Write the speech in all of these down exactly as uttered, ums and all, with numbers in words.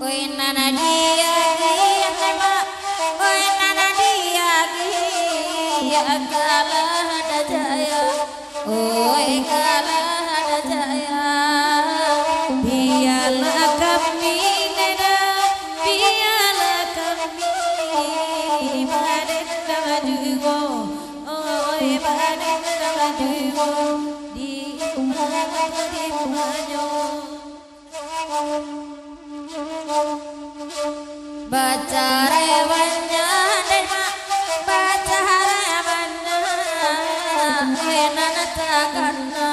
Oi nan diagiah, oi nan diagiah, kalah jaya, oi kalah jaya. Bialah kami neda, bialah kami badendang juo, oi badendang juo. Di ma, di manyo. Bacarai bana dek mak, bacarai bana, onde nan takana,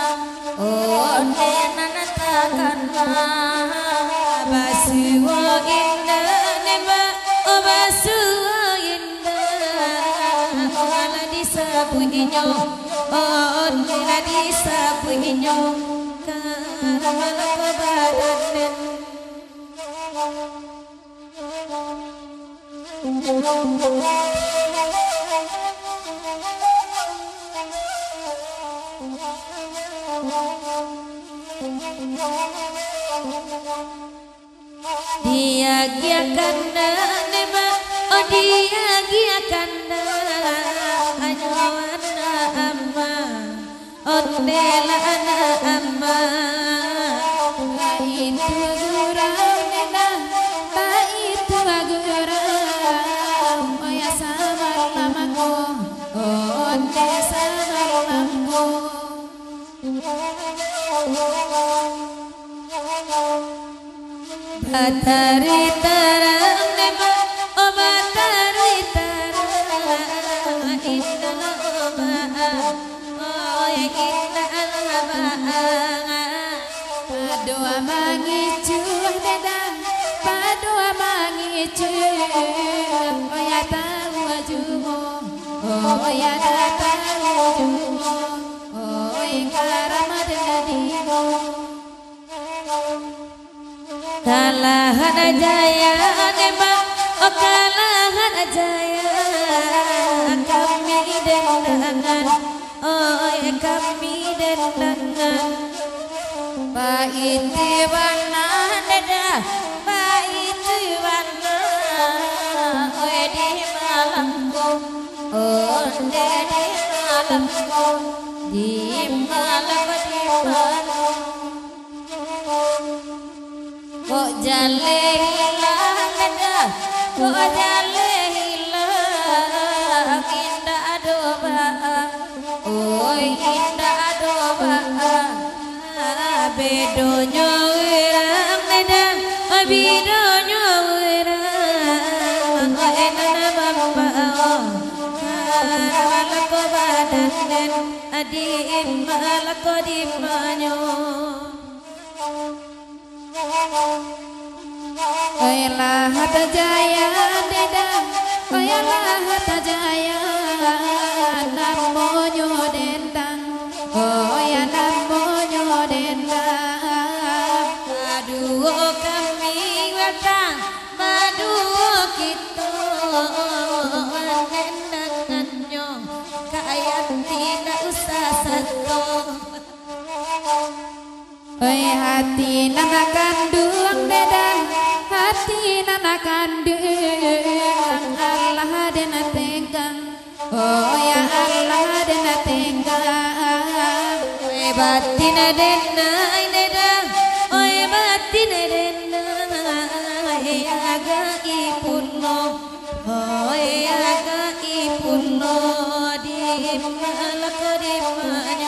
onde nan takana. Basuo indak dek mak, oh basuo indak, oh alah disabuiknyo, oh onde lah disabuiknyo. Karamal ko badan den. Diagiahkan dek mak, oh diagiahkan dek anyo anak ama. Onde lah anak ama. Baitu gurau nena, baitu gurau. Oya sabar lamako, onde sabar lamako. Batari tarang dek mak, oh batari tarang, indak lah baa, oi indak lah baa. Pado mangicuah dek dah, pado mangicuah, oya tahu juo, oya tahu juo, oi karamal den dadi. Kalahan jaya dek mak, oh kalahan jaya, kami dendangan, oi kami dendangan. Baitu bana dek dah, baitu bana, oi di malam ko, onde di malam ko, di malam ko, di malam. Kok jaleh ilang dah, kok jaleh ilang, indak ado baa, oi indak ado baa. Bedonyo urang dah, bedonyo urang, oi nan bambao, malako badan den, di malako di manyo. Oi Lahat Jaya dek dah, oi Lahat Jaya, namonyo dendang, oi namonyo dendang. Baduo kami batang, baduo kito, dendangannyo, ka Yanti ndak usah sato. Oi hati nan kanduang dek dah, hati nan kanduang, alah den tenggang, oi alah den tenggang. Oi batin den ai dek dah, oi batin den ai, agak ipuno, oi agak ipuno, di malako di ma-